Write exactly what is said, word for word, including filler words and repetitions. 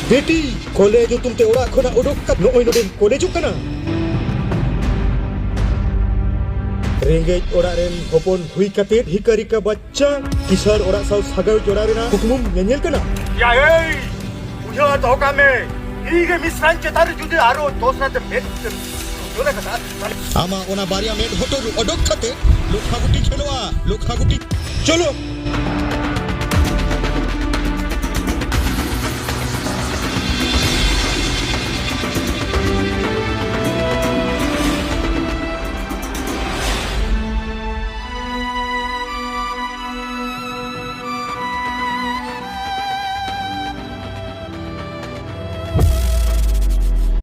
ᱵᱤᱴᱤ, ᱠᱚᱞᱮᱡᱽ ᱧᱩᱛᱩᱢ ᱛᱮ ᱚᱲᱟᱜ ᱠᱷᱚᱱᱟᱜ ᱩᱰᱩᱠ ᱠᱟᱛᱮ ᱱᱚᱜᱼᱚᱭ ᱱᱚᱰᱮᱢ ᱠᱚᱞᱮᱡᱚᱜ ᱠᱟᱱᱟ? ᱨᱮᱸᱜᱮᱡ ᱚᱲᱟᱜ ᱨᱮᱱ ᱦᱚᱯᱚᱱ ᱦᱩᱭ ᱠᱟᱛᱮ ᱵᱷᱤᱠᱟᱨᱤ ᱠᱟ ᱵᱟᱪᱪᱟ, ᱠᱤᱥᱟᱹᱬ ᱚᱲᱟᱜ ᱥᱟᱶ ᱥᱟᱹᱜᱟᱹᱭ ᱡᱚᱲᱟᱣ ᱨᱮᱱᱟᱜ ᱠᱩᱠᱢᱩᱢ ᱧᱮᱧᱮᱞ ᱠᱟᱱᱟ? ᱭᱟ ᱮᱭ, ᱩᱭᱦᱟᱹᱨ ᱫᱚᱦᱚ ᱠᱟᱜ ᱢᱮ, ᱤᱧ ᱜᱮ ᱢᱤᱥᱨᱟᱧ ᱪᱮᱛᱟᱱ ᱨᱮ ᱡᱩᱫᱤ ᱟᱨᱚ ᱫᱚᱥ ᱨᱟᱛᱮ ᱢᱮᱫ ᱧᱮᱞ ᱟᱠᱟᱫᱟ, ᱛᱟᱦᱞᱮ ᱟᱢᱟᱜ ᱚᱱᱟ ᱵᱟᱨᱭᱟ ᱢᱮᱫ ᱦᱚᱴᱚᱨ ᱚᱰᱚᱠ ᱠᱟᱛᱮ ᱞᱚᱠᱷᱟ ᱜᱩᱴᱤ ᱠᱷᱮᱞᱚᱜᱼᱟ, ᱞᱚᱠᱷᱟ ᱜᱩᱴᱤ᱾ ᱪᱚᱞᱚ᱾